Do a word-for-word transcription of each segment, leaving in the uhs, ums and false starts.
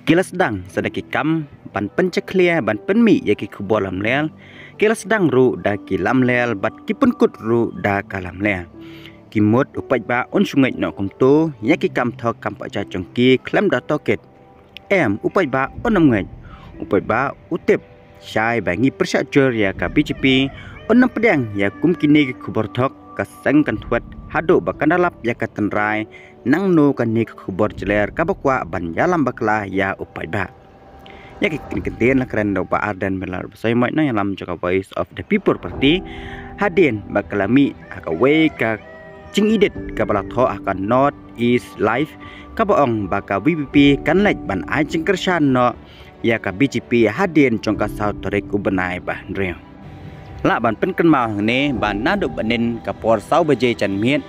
Ki la sdang sa da ki kam ban pynjakhlia ban pynmih ïa ki khubor lamler. Ki la sdang ruh da ki lamler bad ki pynkut ruh da ka lamler. Ki mut u paidbah un shu ngeit noh kumto ïa ki kam thok kam pyrshah jong ki khlem da tohkit? Em, u paidbah un ym ngeit. U paidbah u tip shai ba ngi pyrshah jur ïa ka B J P, un ym pdiang ïa kum kine ki khubor thok. Ka seng kan thwet haduh ba kan da lap ïa ka tynrai nangno kane ka khubor jler kaba kwah ban ïalam bakla ïa u paidbah. Ïa ki kyntien la kren da u Bah Ardent Miller Basaiawmoit na ïalam jong ka Voice of the People Party, hadien ba ka la mih ha kawei ka jingedit kaba la thoh ha ka North East Live, kaba ong ba ka V P P kan leit ban ai jingkyrshan noh ïa ka B J P hadien jong ka saw tarik u bnai ba hynriew. Lah ban pynkynmaw hangne ba naduh mynnin ka por saw baje janmiet,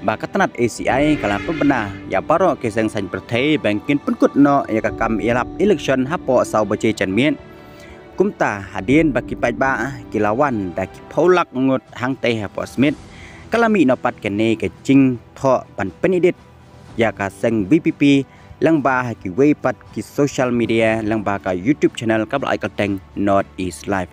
ba ka tnat A C I ka la pynbna ïa baroh ki seng saiñ pyrthei ba kin pynkut noh ïa ka kam ïalap election hapoh saw baje janmiet. Kumta hadien ba ki paidbah ki la wan da ki phew lak ngut hangtei hapoh Smit, ka la mih noh pat kane ka jingthoh ban pynedit ïa ka seng V P P lyngba ha kiwei pat ki social media, lyngba ka YouTube channel kaba la ai kyrteng North East Live.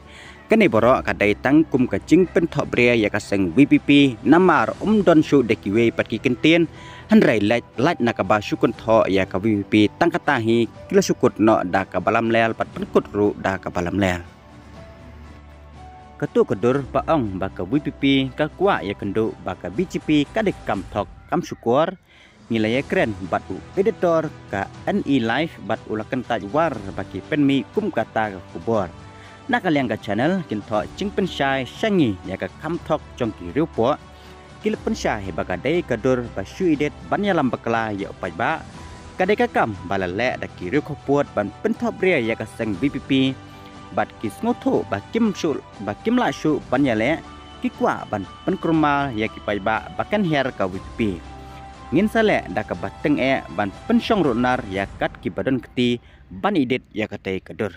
Kane baroh ka dei tang kum ka jingpynthohbria ïa ka seng V P P, namar ym don shuh da kiwei pat ki kyntien, hynrei lait lait na kaba shu kynthoh ïa ka V P P tang kata hi ki la shu kut noh da kaba lamler bad pynkut ruh da kaba lamler. Kato ka dur ba ong ba ka V P P ka kwah ïakynduh ba ka B J P ka dei ka kam thok kam shukor, ngi la ïakren bad u editor ka N E Live bad u la kyntait war ba ki pynmih kum kata ka khubor. Na ka liang ka channel kin thoh jingpynshai sha ngi ïa ka kam thok jong ki riewpoh. Ki la pynshai ba ka dei ka dur ba shu edit ban ïalam bakla ïa u paidbah. Ka dei ka kam ba la leh da ki riewkhuppud ban pynthohbria ïa ka seng V P P. Bad ki sngewthuh ba kim shuh, ba kim lah shuh ban ïaleh, ki kwah ban pynkulmar ïa ki paidbah ba kin hiar ka V P P. Ngin sa leh da kaba tyngeh ban pynshong runar ïa kat kiba don kti ban edit ïa katei ka dur.